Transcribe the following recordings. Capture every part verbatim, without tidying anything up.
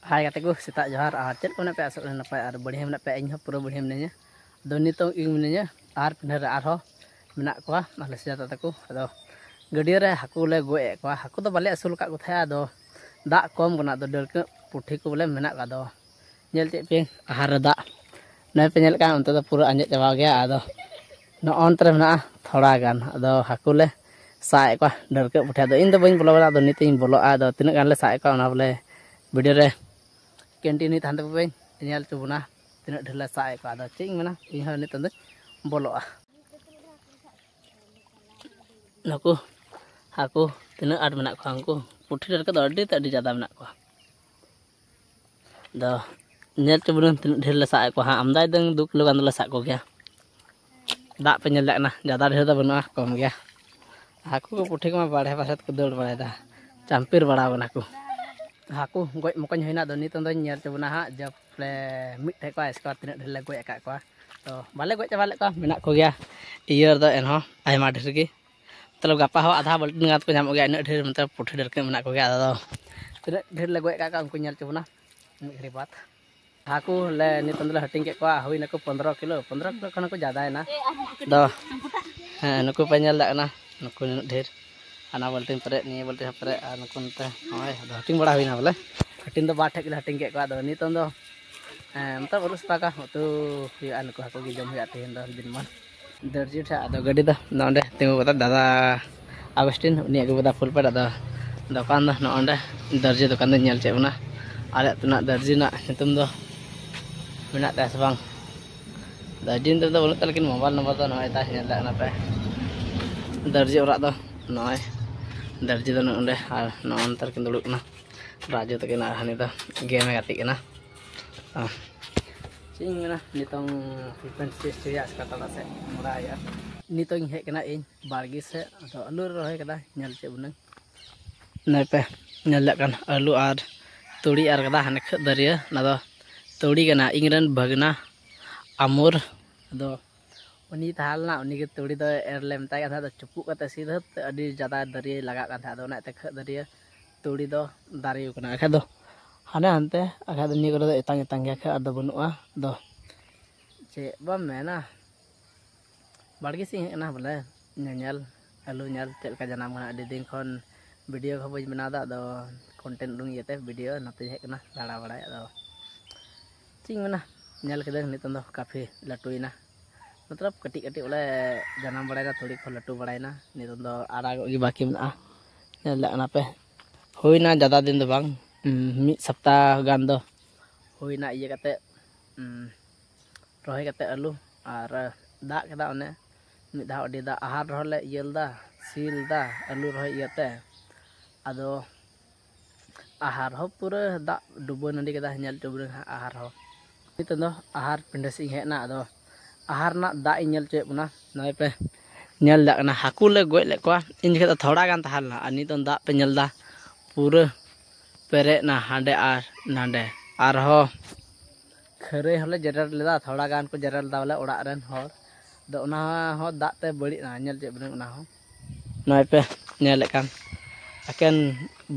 ᱦᱟᱭ ᱜᱟᱛᱮ ᱠᱚ, ᱥᱮᱛᱟᱜ ᱡᱚᱦᱟᱨ᱾ ᱟᱨ ᱪᱮᱫ ᱞᱮᱠᱟ ᱢᱮᱱᱟᱜ ᱯᱮᱭᱟ? ᱟᱥᱚᱜ ᱠᱟᱱᱟ ᱱᱟᱯᱟᱭ ᱟᱨ ᱵᱟᱹᱲᱤᱭᱟᱹ ᱢᱮᱱᱟᱜ ᱯᱮᱭᱟ᱾ ᱤᱧ ᱦᱚᱸ ᱯᱩᱨᱟᱹ ᱵᱟᱹᱲᱤᱭᱟᱹ ᱢᱤᱱᱟᱹᱧᱟ᱾ ᱟᱫᱚ ᱱᱤᱛᱚᱝ ᱤᱧ ᱢᱤᱱᱟᱹᱧᱟ ᱟᱦᱟᱨ ᱯᱤᱸᱰᱟᱹ ᱨᱮ, ᱟᱨᱦᱚᱸ ᱢᱮᱱᱟᱜ ᱠᱚᱣᱟ ᱟᱞᱮ ᱥᱮᱡᱟ ᱛᱟᱠᱚ᱾ ᱟᱫᱚ ᱜᱟᱹᱰᱭᱟᱹ ᱨᱮ ᱦᱟᱹᱠᱩ ᱞᱮ ᱜᱚᱡ ᱮᱫ ᱠᱚᱣᱟ᱾ ᱦᱟᱹᱠᱩ ᱫᱚ ᱵᱟᱞᱮ ᱟᱹᱥᱩᱞ ᱟᱠᱟᱫ ᱠᱚ ᱛᱟᱦᱮᱸᱫ, ᱟᱫᱚ ᱫᱟᱜ ᱠᱚᱢ ᱠᱟᱱᱟ, ᱟᱫᱚ ᱰᱟᱹᱲᱠᱟᱹ ᱯᱩᱴᱷᱤ ᱠᱚ ᱵᱚᱞᱮ ᱢᱮᱱᱟᱜ ᱠᱚᱣᱟ᱾ ᱟᱫᱚ ᱧᱮᱞ ᱪᱮᱫ ᱯᱮ, ᱟᱦᱟᱨ ᱨᱮ ᱫᱟᱜ ᱱᱚᱜᱼᱚᱭ ᱯᱮ ᱧᱮᱞᱮᱫ ᱠᱟᱱ, ᱚᱱᱛᱮ ᱫᱚ ᱯᱩᱨᱟᱹ ᱟᱸᱡᱮᱫ ᱪᱟᱵᱟ ᱜᱮᱭᱟ᱾ ᱟᱫᱚ ᱱᱚᱜᱼᱚ ᱱᱚᱱᱛᱮ ᱨᱮ ᱢᱮᱱᱟᱜᱼᱟ ᱛᱷᱚᱲᱟ ᱜᱟᱱ᱾ ᱟᱫᱚ ᱦᱟᱹᱠᱩ ᱞᱮ ᱥᱟᱵ ᱮᱫ ᱠᱚᱣᱟ ᱰᱟᱹᱲᱠᱟᱹ ᱯᱩᱴᱷᱤ᱾ ᱟᱫᱚ ᱤᱧ ᱫᱚ ᱵᱟᱹᱧ ᱵᱚᱞᱚ ᱵᱟᱲᱟᱜᱼᱟ, ᱟᱫᱚ ᱱᱤᱛ ᱤᱧ ᱵᱚᱞᱚᱜᱼᱟ᱾ ᱟᱫᱚ ᱛᱤᱱᱟᱹᱜ ᱜᱟᱱ ᱞᱮ ᱥᱟᱵ ᱮᱫ ᱠᱚᱣᱟ, ᱚᱱᱟ ᱵᱚᱞᱮ ᱵᱷᱤᱰᱤᱭᱳ ᱨᱮ ᱠᱚᱱᱴᱤᱱᱤᱭᱩ ᱛᱟᱦᱮᱱ ᱛᱟᱵᱚ ᱯᱮ, ᱧᱮᱞ ᱦᱚᱪᱚ ᱵᱚᱱᱟ ᱛᱤᱱᱟᱹᱜ ᱰᱷᱮᱨ ᱞᱮ ᱥᱟᱵ ᱮᱫ ᱠᱚᱣᱟ᱾ ᱟᱫᱚ ᱪᱮᱫ ᱤᱧ ᱢᱮᱱᱟ, ᱤᱧ ᱦᱚᱸ ᱱᱤᱛᱚᱝ ᱫᱚᱧ ᱵᱚᱞᱚᱜᱼᱟ᱾ ᱱᱩᱠᱩ ᱦᱟᱹᱠᱩ ᱛᱤᱱᱟᱹᱜ ᱟᱸᱴ ᱢᱮᱱᱟᱜ ᱠᱚᱣᱟ, ᱩᱱᱠᱩ ᱯᱩᱴᱷᱤ ᱰᱟᱹᱲᱠᱟᱹ ᱫᱚ ᱟᱹᱰᱤ ᱛᱮᱫ ᱟᱹᱰᱤ ᱡᱟᱫᱟ ᱢᱮᱱᱟᱜ ᱠᱚᱣᱟ᱾ ᱟᱫᱚ ᱧᱮᱞ ᱦᱚᱪᱚ ᱵᱚᱱᱟ ᱛᱤᱱᱟᱹᱜ ᱰᱷᱮᱨ ᱞᱮ ᱥᱟᱵ ᱮᱫ ᱠᱚᱣᱟ ᱦᱟᱸᱜ᱾ ᱟᱢᱫᱟᱭ ᱫᱟᱹᱝ ᱫᱩ ᱠᱤᱞᱳ ᱜᱟᱱ ᱫᱚᱞᱮ ᱥᱟᱵ ᱠᱚᱜᱮᱭᱟ᱾ ᱫᱟᱜ ᱯᱮ ᱧᱮᱞ ᱫᱟᱲᱮᱭᱟᱜ ᱠᱟᱱᱟ, ᱡᱟᱫᱟ ᱰᱷᱮᱨ ᱫᱚ ᱵᱟᱹᱱᱩᱜᱼᱟ, ᱠᱚᱢ ᱜᱮᱭᱟ᱾ ᱦᱟᱹᱠᱩ ᱠᱚ ᱯᱩᱴᱷᱤ ᱠᱚᱢᱟ ᱵᱟᱲᱮ ᱯᱟᱥᱮ ᱛᱮᱠᱚ ᱫᱟᱹᱲ ᱵᱟᱲᱟᱭᱮᱫᱟ, ᱪᱟᱢᱯᱤᱨ ᱵᱟᱲᱟᱣ ᱠᱟᱱᱟ ᱠᱚ᱾ ᱦᱟᱹᱠᱩ ᱜᱚᱡ ᱢᱚᱠᱚᱧ ᱦᱩᱭᱱᱟ᱾ ᱟᱫᱚ ᱱᱤᱛᱚᱝ ᱫᱚᱧ ᱧᱮᱞ ᱦᱚᱪᱚ ᱵᱚᱱᱟ ᱦᱟᱸᱜ, ᱡᱮ ᱵᱚᱞᱮ ᱢᱤᱫ ᱴᱷᱮᱡ ᱠᱚ ᱟᱭᱥᱠᱟᱨ ᱛᱤᱱᱟᱹᱜ ᱰᱷᱮᱨ ᱞᱮ ᱜᱚᱡ ᱟᱠᱟᱫ ᱠᱚᱣᱟ᱾ ᱛᱚ ᱵᱟᱞᱮ ᱜᱚᱡ ᱪᱟᱵᱟ ᱞᱮᱫ ᱠᱚᱣᱟ, ᱢᱮᱱᱟᱜ ᱠᱚᱜᱮᱭᱟ ᱤᱭᱟᱹ ᱨᱮᱫᱚ ᱮᱱᱦᱚᱸ ᱟᱭᱢᱟ ᱰᱷᱮᱨ ᱜᱮ᱾ ᱢᱚᱛᱞᱚᱵ ᱜᱟᱯᱟ ᱦᱚᱸ ᱟᱫᱷᱟ ᱵᱟᱹᱞᱴᱤᱱ ᱜᱟᱱ ᱠᱚ ᱧᱟᱢᱚᱜ ᱜᱮᱭᱟ, ᱤᱱᱟᱹᱜ ᱰᱷᱮᱨ ᱢᱚᱛᱞᱚᱵ ᱯᱩᱴᱷᱤ ᱰᱟᱹᱲᱠᱟᱹ ᱢᱮᱱᱟᱜ ᱠᱚᱜᱮᱭᱟ᱾ ᱟᱫᱚ ᱛᱤᱱᱟᱹᱜ ᱰᱷᱮᱨ ᱞᱮ ᱜᱚᱡ ᱟᱠᱟᱫ ᱠᱚᱣᱟ ᱩᱱᱠᱩ ᱧᱮᱞ ᱦᱚᱪᱚ ᱵᱚᱱᱟ ᱢᱤᱫ ᱜᱷᱟᱹᱲᱤ ᱵᱟᱫᱽ᱾ ᱦᱟᱹᱠᱩ ᱞᱮ ᱱᱤᱛᱚᱝ ᱫᱚᱞᱮ ᱦᱟᱹᱴᱤᱧ ᱠᱮᱫ ᱠᱚᱣᱟ, ᱦᱩᱭᱱᱟᱠᱚ ᱯᱚᱱᱫᱽᱨᱚ ᱠᱤᱞᱳ, ᱯᱚᱱᱫᱽᱨᱚ ᱠᱤᱞᱳ ᱠᱷᱚᱱ ᱦᱚᱸᱠᱚ ᱡᱟᱫᱟᱭᱮᱱᱟ᱾ ᱫᱚ ᱦᱮᱸ, ᱱᱩᱠᱩ ᱯᱮ ᱧᱮᱞ ᱫᱟᱲᱮᱭᱟᱜ ᱠᱟᱱᱟ, ᱱᱩᱠᱩ ᱱᱩᱱᱟᱹᱜ ᱰᱷᱮᱨ, ᱦᱟᱱᱟ ᱵᱟᱹᱞᱴᱤᱱ ᱯᱮᱨᱮᱡ, ᱱᱤᱭᱟᱹ ᱵᱟᱹᱞᱴᱤᱱ ᱦᱚᱸ ᱯᱮᱨᱮᱡ, ᱟᱨ ᱱᱩᱠᱩ ᱱᱚᱛᱮ ᱱᱚᱜᱼᱚᱭ ᱟᱫᱚ ᱦᱟᱹᱴᱤᱧ ᱵᱟᱲᱟ ᱦᱩᱭᱱᱟ ᱵᱚᱞᱮ᱾ ᱦᱟᱹᱴᱤᱧ ᱫᱚ ᱵᱟᱨ ᱴᱷᱮᱡ ᱜᱮᱞᱮ ᱦᱟᱹᱴᱤᱧ ᱠᱮᱫ ᱠᱚᱣᱟ᱾ ᱟᱫᱚ ᱱᱤᱛᱚᱝ ᱫᱚ ᱦᱮᱸ, ᱢᱚᱛᱞᱚᱵ ᱟᱹᱨᱩᱵ ᱥᱟᱯᱷᱟ ᱠᱟᱜ ᱩᱛᱩ ᱦᱩᱭᱩᱜᱼᱟ, ᱱᱩᱠᱩ ᱦᱟᱹᱠᱩ ᱜᱮ ᱡᱚᱢ ᱦᱩᱭᱩᱜᱼᱟ ᱛᱮᱦᱮᱧ ᱫᱚ ᱫᱤᱱ ᱢᱟ᱾ ᱫᱚᱨᱡᱤ ᱴᱷᱮᱡ ᱟᱫᱚ ᱜᱟᱹᱰᱤ ᱫᱚ ᱱᱚᱰᱮ ᱛᱤᱸᱜᱩ ᱠᱟᱫᱟ ᱫᱟᱫᱟ ᱟᱜᱚᱥᱴᱤᱱ, ᱩᱱᱤ ᱟᱹᱜᱩ ᱠᱟᱫᱟ ᱯᱷᱩᱞ ᱯᱮᱰ᱾ ᱟᱫᱚ ᱫᱚᱠᱟᱱ ᱫᱚ ᱱᱚᱜᱼᱚ ᱱᱚᱰᱮ ᱫᱚᱨᱡᱤ ᱫᱚᱠᱟᱱ ᱫᱚᱧ ᱧᱮᱞ ᱦᱚᱪᱚᱭᱮᱫ ᱵᱚᱱᱟ᱾ ᱟᱞᱮ ᱟᱹᱛᱩ ᱨᱮᱱᱟᱜ ᱫᱚᱨᱡᱤ ᱨᱮᱱᱟᱜ ᱧᱩᱛᱩᱢ ᱫᱚ ᱢᱮᱱᱟᱜ ᱛᱟᱭᱟ ᱥᱮ ᱵᱟᱝ? ᱫᱚᱨᱡᱤ ᱧᱩᱛᱩᱢ ᱫᱚ ᱵᱟᱹᱱᱩᱜ ᱛᱟᱭᱟ, ᱞᱮᱠᱤᱱ ᱢᱳᱵᱟᱭᱤᱞ ᱱᱚᱢᱵᱚᱨ ᱫᱚ ᱱᱚᱜᱼᱚᱭ ᱛᱟᱭ, ᱧᱮᱞ ᱫᱟᱲᱮᱭᱟᱜ ᱠᱟᱱᱟ ᱯᱮ᱾ ᱫᱚᱨᱡᱤ ᱚᱲᱟᱜ ᱫᱚ ᱱᱚᱜᱼᱚᱭ, ᱫᱚᱨᱡᱤ ᱫᱚ ᱱᱚᱜᱼᱚ ᱱᱚᱰᱮ, ᱟᱨ ᱱᱚᱜᱼᱚ ᱱᱚᱛᱮ ᱨᱮᱠᱤᱱ ᱫᱩᱲᱩᱵ ᱠᱟᱱᱟ ᱨᱟᱡᱩ ᱛᱟᱹᱠᱤᱱ, ᱟᱨ ᱦᱟᱹᱱᱤ ᱫᱚ ᱜᱮᱢ ᱮ ᱜᱟᱛᱮᱜ ᱠᱟᱱᱟ᱾ ᱟᱦ, ᱪᱮᱫ ᱤᱧ ᱢᱮᱱᱟ, ᱱᱤᱛᱚᱝ ᱯᱷᱤᱯᱴᱤᱱ ᱥᱤᱠᱥ ᱨᱮᱭᱟᱜ ᱟᱥᱠᱟ ᱛᱟᱞᱟ ᱥᱮᱫ ᱢᱚᱲᱟ ᱦᱩᱭᱩᱜᱼᱟ᱾ ᱱᱤᱛᱚᱝ ᱤᱧ ᱦᱮᱡ ᱠᱟᱱᱟ ᱤᱧ ᱵᱟᱲᱜᱮ ᱥᱮᱫ, ᱟᱫᱚ ᱟᱹᱞᱩ ᱨᱮ ᱨᱚᱦᱚᱭ ᱠᱟᱫᱟ, ᱧᱮᱞ ᱦᱚᱪᱚᱭᱮᱫ ᱵᱚᱱᱟᱹᱧ᱾ ᱱᱚᱜᱼᱚᱭ ᱯᱮ ᱧᱮᱞ ᱫᱟᱲᱮᱭᱟᱜ ᱠᱟᱱ ᱟᱹᱞᱩ ᱟᱨ ᱛᱩᱲᱤ ᱟᱨ ᱠᱟᱫᱟ ᱦᱟᱱᱮ ᱠᱷᱟᱹᱫ ᱫᱟᱹᱨᱭᱟᱹ, ᱚᱱᱟ ᱫᱚ ᱛᱩᱲᱤ ᱠᱟᱱᱟ᱾ ᱤᱧ ᱨᱮᱱ ᱵᱷᱟᱹᱜᱽᱱᱟ ᱟᱢᱩᱨ, ᱟᱫᱚ ᱩᱱᱤ ᱛᱟᱦᱮᱸ ᱞᱮᱱᱟ, ᱩᱱᱤ ᱜᱮ ᱛᱩᱲᱤ ᱫᱚ ᱮᱨ ᱞᱮ ᱢᱮᱛᱟᱭ ᱠᱟᱱ ᱛᱟᱦᱮᱸᱫ᱾ ᱟᱫᱚ ᱪᱩᱯᱩᱜ ᱠᱟᱛᱮ ᱥᱤᱫᱷᱟᱹ ᱛᱮ ᱟᱹᱰᱤ ᱡᱟᱫᱟ ᱫᱟᱨᱮ ᱞᱟᱜᱟᱜ ᱠᱟᱱ ᱛᱟᱦᱮᱸᱫ᱾ ᱟᱫᱚ ᱚᱱᱟ ᱤᱭᱟᱹᱛᱮ ᱠᱷᱟᱹᱫ ᱫᱟᱹᱨᱭᱟᱹ ᱛᱩᱲᱤ ᱫᱚ ᱫᱟᱨᱮ ᱠᱟᱱᱟ᱾ ᱮᱱᱠᱷᱟᱡ ᱫᱚ ᱦᱟᱱᱮ ᱦᱟᱱᱛᱮ, ᱟᱨ ᱠᱷᱟᱡ ᱫᱚ ᱱᱤᱭᱟᱹ ᱠᱚᱨᱮ ᱫᱚ ᱮᱛᱟᱝ ᱮᱛᱟᱝ ᱜᱮᱭᱟ, ᱠᱷᱟᱡ ᱟᱨ ᱫᱚ ᱵᱟᱹᱱᱩᱜᱼᱟ᱾ ᱟᱫᱚ ᱪᱮᱫ ᱵᱟᱢ ᱢᱮᱱᱟ, ᱵᱟᱲᱜᱮ ᱥᱮᱫ ᱤᱧ ᱦᱮᱡ ᱠᱟᱱᱟ ᱵᱚᱞᱮ, ᱧᱮᱧᱮᱞ, ᱟᱹᱞᱩ ᱧᱮᱞ ᱪᱮᱫ ᱞᱮᱠᱟ ᱡᱟᱱᱟᱢ ᱠᱟᱱᱟ᱾ ᱟᱹᱰᱤ ᱫᱤᱱ ᱠᱷᱚᱱ ᱵᱷᱤᱰᱤᱭᱳ ᱠᱚᱦᱚᱸ ᱵᱟᱹᱧ ᱵᱮᱱᱟᱣ ᱮᱫᱟ, ᱟᱫᱚ ᱠᱚᱱᱴᱮᱱᱴ ᱩᱰᱩᱝ ᱤᱭᱟᱹᱛᱮ ᱵᱷᱤᱰᱤᱭᱳ ᱱᱚᱛᱮᱧ ᱦᱮᱡ ᱠᱟᱱᱟ ᱫᱟᱬᱟ ᱵᱟᱲᱟᱭ᱾ ᱟᱫᱚ ᱪᱮᱫ ᱤᱧ ᱢᱮᱱᱟ, ᱧᱮᱞ ᱠᱮᱫᱟᱹᱧ ᱱᱤᱛᱚᱝ ᱫᱚ ᱠᱟᱯᱷᱤ ᱞᱟᱹᱴᱩᱭᱮᱱᱟ, ᱢᱚᱛᱞᱚᱵ ᱠᱟᱹᱴᱤᱡ ᱠᱟᱹᱴᱤᱡ ᱵᱚᱞᱮ ᱡᱟᱱᱟᱢ ᱵᱟᱲᱟᱭᱮᱱᱟ, ᱛᱩᱲᱤ ᱠᱚ ᱞᱟᱹᱴᱩ ᱵᱟᱲᱟᱭᱮᱱᱟ᱾ ᱱᱤᱛᱚᱝ ᱫᱚ ᱟᱲᱟᱜᱚᱜ ᱜᱮ ᱵᱟᱹᱠᱤ ᱢᱮᱱᱟᱜᱼᱟ᱾ ᱧᱮᱞ ᱫᱟᱲᱮᱭᱟᱜ ᱠᱟᱱᱟ ᱯᱮ, ᱦᱩᱭᱱᱟ ᱡᱟᱫᱟ ᱫᱤᱱ ᱫᱚ ᱵᱟᱝ, ᱩᱸ, ᱢᱤᱫ ᱥᱚᱯᱛᱟ ᱜᱟᱱ ᱫᱚ ᱦᱩᱭᱱᱟ ᱤᱭᱟᱹ ᱠᱟᱛᱮ, ᱩᱸ, ᱨᱚᱦᱚᱭ ᱠᱟᱛᱮ ᱟᱹᱞᱩ᱾ ᱟᱨ ᱫᱟᱜ ᱠᱮᱫᱟ ᱚᱱᱮ ᱢᱤᱫ ᱫᱷᱟᱣ ᱟᱹᱰᱤ ᱫᱟᱜ, ᱟᱦᱟᱨ ᱨᱮᱦᱚᱸ ᱞᱮ ᱤᱭᱟᱹ ᱞᱮᱫᱟ, ᱥᱤ ᱞᱮᱫᱟ ᱟᱹᱞᱩ ᱨᱚᱦᱚᱭ ᱤᱭᱟᱹᱛᱮ᱾ ᱟᱫᱚ ᱟᱦᱟᱨ ᱦᱚᱸ ᱯᱩᱨᱟᱹ ᱫᱟᱜ ᱰᱩᱵᱟᱹ ᱱᱟᱹᱰᱤ ᱠᱮᱫᱟ, ᱧᱮᱞ ᱦᱚᱪᱚ ᱵᱚᱱᱟᱹᱧ ᱦᱟᱸᱜ ᱟᱦᱟᱨ ᱦᱚᱸ᱾ ᱱᱤᱛᱚᱝ ᱫᱚ ᱟᱦᱟᱨ ᱯᱤᱸᱰᱟᱹ ᱥᱮᱫ ᱤᱧ ᱦᱮᱡ ᱮᱱᱟ᱾ ᱟᱫᱚ ᱟᱦᱟᱨ ᱨᱮᱱᱟᱜ ᱫᱟᱜ ᱤᱧ ᱧᱮᱞ ᱦᱚᱪᱚᱭᱮᱫ ᱵᱚᱱᱟ᱾ ᱱᱚᱜᱼᱚᱭ ᱯᱮ ᱧᱮᱞ ᱫᱟᱲᱮᱭᱟᱜ ᱠᱟᱱᱟ, ᱦᱟᱹᱠᱩ ᱞᱮ ᱜᱚᱡ ᱞᱮᱫ ᱠᱚᱣᱟ᱾ ᱤᱧ ᱡᱚᱠᱷᱮᱡ ᱫᱚ ᱛᱷᱚᱲᱟ ᱜᱟᱱ ᱛᱟᱦᱮᱸ ᱞᱮᱱᱟ, ᱟᱨ ᱱᱤᱛᱚᱝ ᱫᱟᱜ ᱯᱮ ᱧᱮᱞ ᱮᱫᱟ, ᱯᱩᱨᱟᱹ ᱯᱮᱨᱮᱡ ᱮᱱᱟ ᱦᱟᱸᱰᱮ ᱟᱨ ᱱᱟᱰᱮ᱾ ᱟᱨᱦᱚᱸ ᱠᱷᱟᱹᱨᱟᱹᱭ ᱦᱚᱸᱞᱮ ᱡᱮᱨᱮᱲ ᱞᱮᱫᱟ, ᱛᱷᱚᱲᱟ ᱜᱟᱱ ᱠᱚ ᱡᱮᱨᱮᱲ ᱞᱮᱫᱟ ᱵᱚᱞᱮ ᱚᱲᱟᱜ ᱨᱮᱱ ᱦᱚᱲ᱾ ᱟᱫᱚ ᱚᱱᱟ ᱦᱚᱸ ᱫᱟᱜ ᱛᱮ ᱵᱟᱹᱲᱤᱡ ᱮᱱᱟ, ᱧᱮᱞ ᱦᱚᱪᱚᱭᱮᱫ ᱵᱚᱱᱟᱹᱧ ᱚᱱᱟ ᱦᱚᱸ᱾ ᱱᱚᱜᱼᱚᱭ ᱯᱮ ᱧᱮᱞᱮᱫ ᱠᱟᱱ, ᱮᱠᱮᱱ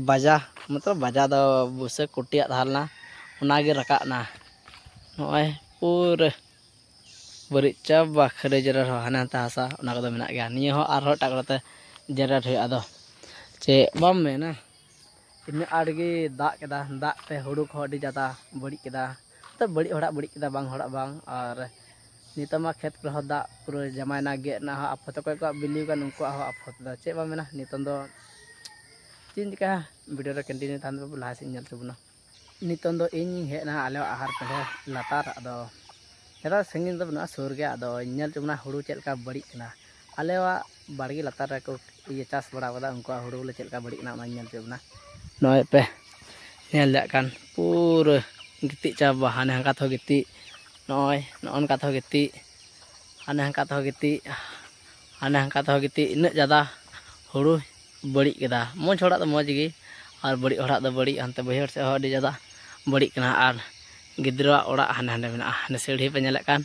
ᱵᱟᱡᱟ, ᱢᱚᱛᱞᱚᱵ ᱵᱟᱡᱟ ᱫᱚ ᱵᱩᱥᱟᱹᱜ ᱠᱩᱴᱤᱭᱟᱜ ᱛᱟᱦᱮᱸ ᱞᱮᱱᱟ, ᱚᱱᱟᱜᱮ ᱨᱟᱠᱟᱵ ᱮᱱᱟ᱾ ᱱᱚᱜᱼᱚᱭ ᱯᱩᱨᱟᱹ ᱵᱟᱹᱲᱤᱡ ᱪᱟᱵᱟ, ᱠᱷᱟᱹᱨᱟᱹᱭ ᱡᱮᱨᱮᱲ ᱦᱚᱸ ᱦᱟᱱᱮ ᱦᱟᱱᱛᱮ ᱦᱟᱥᱟ, ᱚᱱᱟ ᱠᱚᱫᱚ ᱢᱮᱱᱟᱜ ᱜᱮᱭᱟ᱾ ᱱᱤᱭᱟᱹ ᱦᱚᱸ ᱟᱨᱦᱚᱸ ᱮᱴᱟᱜ ᱠᱚᱨᱮᱛᱮ ᱡᱮᱨᱮᱲ ᱦᱩᱭᱩᱜᱼᱟ᱾ ᱟᱫᱚ ᱪᱮᱫ ᱵᱟᱢ ᱢᱮᱱᱟ, ᱤᱱᱟᱹᱜ ᱟᱸᱴ ᱜᱮ ᱫᱟᱜ ᱠᱮᱫᱟ, ᱫᱟᱜ ᱛᱮ ᱦᱩᱲᱩ ᱠᱚᱦᱚᱸ ᱟᱹᱰᱤ ᱡᱟᱫᱟ ᱵᱟᱹᱲᱤᱡ ᱠᱮᱫᱟ᱾ ᱛᱚ ᱵᱟᱹᱲᱤᱡ ᱦᱚᱲᱟᱜ ᱵᱟᱹᱲᱤᱡ ᱠᱮᱫᱟ, ᱵᱟᱝ ᱦᱚᱲᱟᱜ ᱵᱟᱝ᱾ ᱟᱨ ᱱᱤᱛᱚᱜ ᱢᱟ ᱠᱷᱮᱛ ᱠᱚᱨᱮ ᱦᱚᱸ ᱫᱟᱜ ᱯᱩᱨᱟᱹ ᱡᱟᱢᱟᱭᱮᱱᱟ, ᱜᱮᱫ ᱨᱮᱱᱟᱜ ᱦᱚᱸ ᱟᱯᱷᱚᱛ, ᱚᱠᱚᱭ ᱠᱚᱣᱟᱜ ᱵᱤᱞᱤ ᱟᱠᱟᱱ ᱩᱱᱠᱩᱣᱟᱜ ᱦᱚᱸ ᱟᱯᱷᱚᱛ ᱫᱚ ᱪᱮᱫ ᱵᱟᱢ ᱢᱮᱱᱟ᱾ ᱱᱤᱛᱚᱝ ᱫᱚ ᱪᱮᱫ ᱤᱧ ᱪᱤᱠᱟᱹᱭᱟ, ᱵᱷᱤᱰᱤᱭᱳ ᱨᱮ ᱠᱚᱱᱴᱤᱱᱤᱭᱩ ᱛᱟᱦᱮᱱ ᱯᱮ, ᱞᱟᱦᱟ ᱥᱮᱫ ᱤᱧ ᱧᱮᱞ ᱦᱚᱪᱚ ᱵᱚᱱᱟ᱾ ᱱᱤᱛᱚᱝ ᱫᱚ ᱤᱧ ᱦᱮᱡ ᱮᱱᱟ ᱟᱞᱮᱭᱟᱜ ᱟᱦᱟᱨ ᱯᱤᱸᱰᱟᱹ ᱞᱟᱛᱟᱨ᱾ ᱟᱫᱚ ᱡᱟᱫᱟ ᱥᱟᱺᱜᱤᱧ ᱫᱚ ᱵᱟᱹᱱᱩᱜᱼᱟ, ᱥᱩᱨ ᱜᱮᱭᱟ᱾ ᱟᱫᱚ ᱧᱮᱞ ᱦᱚᱪᱚ ᱵᱚᱱᱟ ᱦᱩᱲᱩ ᱪᱮᱫ ᱞᱮᱠᱟ ᱵᱟᱹᱲᱤᱡ ᱠᱟᱱᱟ᱾ ᱟᱞᱮᱭᱟᱜ ᱵᱟᱲᱜᱮ ᱞᱟᱛᱟᱨ ᱨᱮᱠᱚ ᱤᱭᱟᱹ ᱪᱟᱥ ᱵᱟᱲᱟ ᱠᱟᱫᱟ, ᱩᱱᱠᱩᱣᱟᱜ ᱦᱩᱲᱩ ᱵᱚᱞᱮ ᱪᱮᱫ ᱞᱮᱠᱟ ᱵᱟᱹᱲᱤᱡ ᱠᱟᱱᱟ, ᱚᱱᱟᱧ ᱧᱮᱞ ᱦᱚᱪᱚ ᱵᱚᱱᱟ᱾ ᱱᱚᱜᱼᱚᱭ ᱯᱮ ᱧᱮᱞ ᱫᱟᱲᱮᱭᱟᱜ ᱠᱟᱱ, ᱯᱩᱨᱟᱹ ᱜᱤᱛᱤᱡ ᱪᱟᱵᱟ, ᱦᱟᱱᱮ ᱦᱟᱱᱠᱟ ᱛᱮᱦᱚᱸ ᱜᱤᱛᱤᱡ, ᱱᱚᱜᱼᱚᱭ ᱱᱚᱜᱼᱚ ᱱᱚᱝᱠᱟ ᱛᱮᱦᱚᱸ ᱜᱤᱛᱤᱡ, ᱦᱟᱱᱮ ᱦᱟᱱᱠᱟ ᱛᱮᱦᱚᱸ ᱜᱤᱛᱤᱡ, ᱦᱟᱱᱮ ᱦᱟᱱᱠᱟ ᱛᱮᱦᱚᱸ ᱜᱤᱛᱤᱡ᱾ ᱤᱱᱟᱹᱜ ᱡᱟᱫᱟ ᱦᱩᱲᱩ ᱵᱟᱹᱲᱤᱡ ᱠᱮᱫᱟ᱾ ᱢᱚᱡᱽ ᱦᱚᱲᱟᱜ ᱫᱚ ᱢᱚᱡᱽ ᱜᱮ, ᱟᱨ ᱵᱟᱹᱲᱤᱡ ᱦᱚᱲᱟᱜ ᱫᱚ ᱵᱟᱹᱲᱤᱡ᱾ ᱦᱟᱱᱛᱮ ᱵᱟᱹᱭᱦᱟᱹᱲ ᱥᱮᱫ ᱦᱚᱸ ᱟᱹᱰᱤ ᱡᱟᱫᱟ ᱵᱟᱹᱲᱤᱡ ᱠᱟᱱᱟ᱾ ᱟᱨ ᱜᱤᱫᱽᱨᱟᱹᱣᱟᱜ ᱚᱲᱟᱜ ᱦᱟᱱᱮ ᱦᱟᱸᱰᱮ ᱢᱮᱱᱟᱜᱼᱟ, ᱦᱟᱱᱮ ᱥᱤᱲᱦᱤ ᱯᱮ ᱧᱮᱞᱮᱫ ᱠᱟᱱ,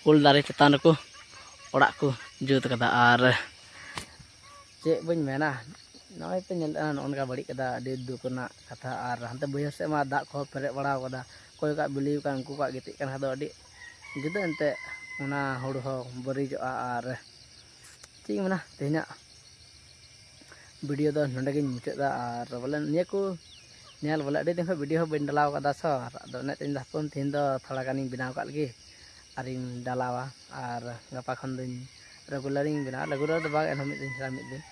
ᱩᱞ ᱫᱟᱨᱮ ᱪᱮᱛᱟᱱ ᱨᱮᱠᱚ ᱚᱲᱟᱜ ᱠᱚ ᱡᱩᱛ ᱠᱟᱫᱟ᱾ ᱟᱨ ᱪᱮᱫ ᱵᱟᱹᱧ ᱢᱮᱱᱟ, ᱱᱚᱜᱼᱚᱭ ᱯᱮ ᱧᱮᱞᱮᱫᱼᱟ, ᱱᱚᱜᱼᱚ ᱱᱚᱝᱠᱟ ᱵᱟᱹᱲᱤᱡ ᱠᱟᱫᱟ, ᱟᱹᱰᱤ ᱫᱩᱠ ᱨᱮᱱᱟᱜ ᱠᱟᱛᱷᱟ᱾ ᱟᱨ ᱦᱟᱱᱛᱮ ᱵᱟᱹᱭᱦᱟᱹᱲ ᱥᱮᱫ ᱢᱟ ᱫᱟᱜ ᱠᱚᱦᱚᱸ ᱯᱮᱨᱮᱡ ᱵᱟᱲᱟᱣ ᱠᱟᱫᱟ, ᱚᱠᱚᱭ ᱠᱚᱣᱟᱜ ᱵᱤᱞᱤ ᱟᱠᱟᱱ ᱩᱱᱠᱩ ᱠᱚᱣᱟᱜ ᱜᱤᱛᱤᱡ ᱠᱟᱱ ᱠᱷᱟᱱ ᱫᱚ ᱟᱹᱰᱤ ᱡᱩᱫᱟᱹ ᱮᱱᱛᱮᱫ ᱚᱱᱟ ᱦᱩᱲᱩ ᱦᱚᱸ ᱵᱟᱹᱨᱤᱡᱚᱜᱼᱟ᱾ ᱟᱨ ᱪᱮᱫ ᱤᱧ ᱢᱮᱱᱟ, ᱛᱮᱦᱮᱧᱟᱜ ᱵᱷᱤᱰᱤᱭᱳ ᱫᱚ ᱱᱚᱰᱮ ᱜᱤᱧ ᱢᱩᱪᱟᱹᱫ ᱮᱫᱟ᱾ ᱟᱨ ᱵᱚᱞᱮ ᱱᱤᱭᱟᱹ ᱠᱚ ᱧᱮᱞ, ᱵᱚᱞᱮ ᱟᱹᱰᱤ ᱫᱤᱱ ᱠᱷᱚᱱ ᱵᱷᱤᱰᱤᱭᱳ ᱦᱚᱸ ᱵᱟᱹᱧ ᱰᱟᱞᱟᱣ ᱠᱟᱫᱟ ᱥᱚ, ᱟᱫᱚ ᱚᱱᱮ ᱛᱮᱧ ᱦᱟᱯᱮᱱ ᱛᱮᱦᱮᱧ ᱫᱚ ᱛᱷᱚᱲᱟ ᱜᱟᱱᱤᱧ ᱵᱮᱱᱟᱣ ᱠᱟᱜ ᱞᱮᱜᱮ ᱟᱨᱤᱧ ᱰᱟᱞᱟᱣᱟ᱾ ᱟᱨ ᱜᱟᱯᱟ ᱠᱷᱚᱱ ᱫᱚᱧ ᱨᱮᱜᱩᱞᱟᱨᱤᱧ ᱵᱮᱱᱟᱣᱟ, ᱨᱮᱜᱩᱞᱟᱨ ᱫᱚ ᱵᱟᱝ, ᱮᱱᱦᱚᱸ ᱢᱤᱫ ᱫᱤᱱ ᱪᱷᱟᱲᱟ ᱢᱤᱫ ᱫᱤᱱ᱾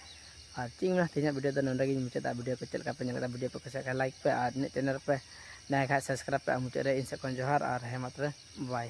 ᱟᱨ ᱪᱮᱫ ᱤᱧ ᱢᱮᱱᱟ, ᱛᱮᱦᱮᱧᱟᱜ ᱵᱷᱤᱰᱤᱭᱳ ᱫᱚ ᱱᱚᱰᱮ ᱜᱤᱧ ᱢᱩᱪᱟᱹᱫᱟ᱾ ᱵᱷᱤᱰᱤᱭᱳ ᱠᱚ ᱪᱮᱫ ᱞᱮᱠᱟ ᱯᱮ ᱧᱮᱞ ᱠᱮᱫᱟ, ᱵᱷᱤᱰᱤᱭᱳ ᱯᱮ ᱠᱩᱥᱤᱭᱟᱜ ᱠᱷᱟᱱ ᱞᱟᱭᱤᱠ ᱯᱮ, ᱟᱨ ᱤᱧᱟᱹᱜ ᱪᱮᱱᱮᱞ ᱯᱮ ᱱᱟᱭ ᱠᱷᱟᱱ ᱥᱟᱵᱥᱠᱨᱟᱭᱤᱵᱽ ᱯᱮ᱾ ᱟᱨ ᱢᱩᱪᱟᱹᱫ ᱨᱮ ᱤᱧ ᱥᱮᱫ ᱠᱷᱚᱱ ᱡᱚᱦᱟᱨ, ᱟᱨ ᱦᱮᱸ ᱢᱟ ᱛᱚᱵᱮ, ᱵᱟᱭ᱾